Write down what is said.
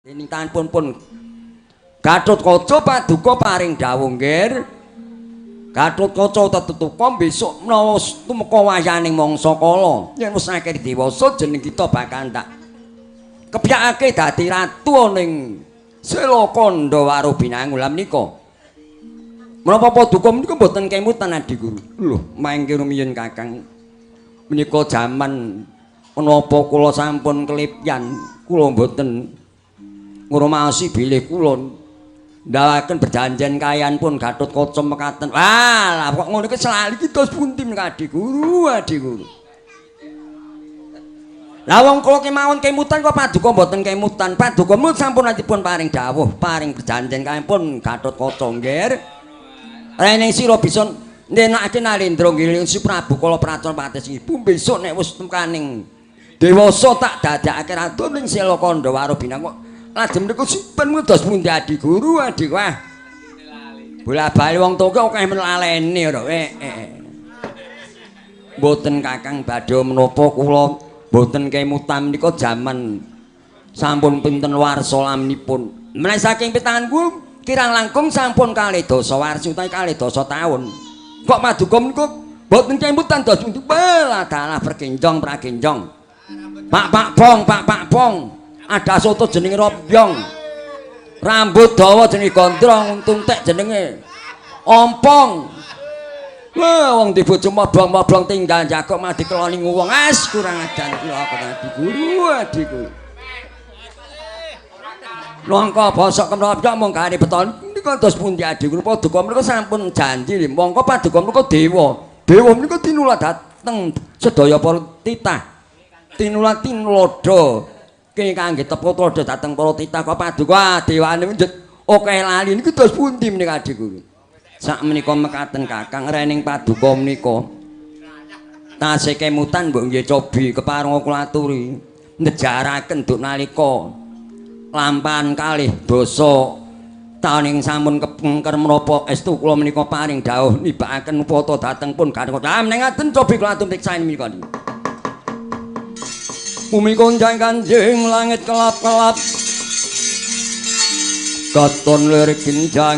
Dening tanpun pun Gatotkaca paduka paring dawuh nggir. Gatotkaca tetutuka besok menawa tumeka wayaning mangsa kala yen wis akeh dewasa jeneng kita bakal tak kepyakake dadi ratu ning Selakandha Warubinangun. Lha menika menapa paduka menika mboten kemutan Adi Guru? Lho, mangke rumiyin Kakang, menika jaman menapa kula sampun kelipyan, kula mboten ngrumaosi bilih kula ndawaken perjanjian kayan pun Gatotkaca mekaten. Wah, lah kok ngono iki selali iki dos pundi menika Adi Guru, Adi Guru? Lah wong kula kemawon kemutan kok paduka mboten kemutan. Paduka mut sampun dipun paring dawuh, paring perjanjian kayan pun Gatotkaca nggir. Rene sira bisa ndenakake Narendra ngiling si Prabu Kala Pracana Patis Ibu besok nek wis tekaning dewasa tak dadakake ratu ning Selakandha Warubinang kok lajeng mriku sipen dos pundi Adi Guru, Adi? Wah. Bola-bali wong tuwa akeh men lalene ora. Mboten Kakang, badhe menapa kula mboten kemutan menika jaman sampun pinten warsa laminipun. Menawi saking pitangan kula kirang langkung sampun kalih dasa warsa utawi kalih dasa taun. Kok paduka menika mboten kemutan dos pundi? Walah dalah pergenjong pragenjong. Pak Pak Bong, Pak Pak Bong. Ada soto jenenge robyong. Rambut dawa jenenge gondrong, untung tek jenenge ompong. Wah, wong di bojo moblong-moblong tinggal jagok mah dikeloni wong. As kurang ajar kula Adi Guru, Adi Guru. Nangka bosok kemrobyok mung kare beton menika dos pundi Adi Guru? Paduka menika sampun janji, mongko paduka menika dewa. Dewa menika tinula dhateng sedaya para titah. Tinula tinlodo. Ki kangge tepo tuladha dhateng para titah kok paduka dewane njet akeh lali niku dos pundi menika Adi Guru? Sak menika mekaten Kakang, rening paduka menika tasih kemutan mbok nggih cobi kepareng kula aturi nejaraken duk nalika lampahan kalih dasa taun ing sampun kepengker menapa estu kula menika paring dawuh nibakaken upata dhateng pun Gatotkaca. Ah menawi ngaten cobi kula atur priksa menika. Bumi gonjang kanjing langit kelap-kelap katon lirik ginjang.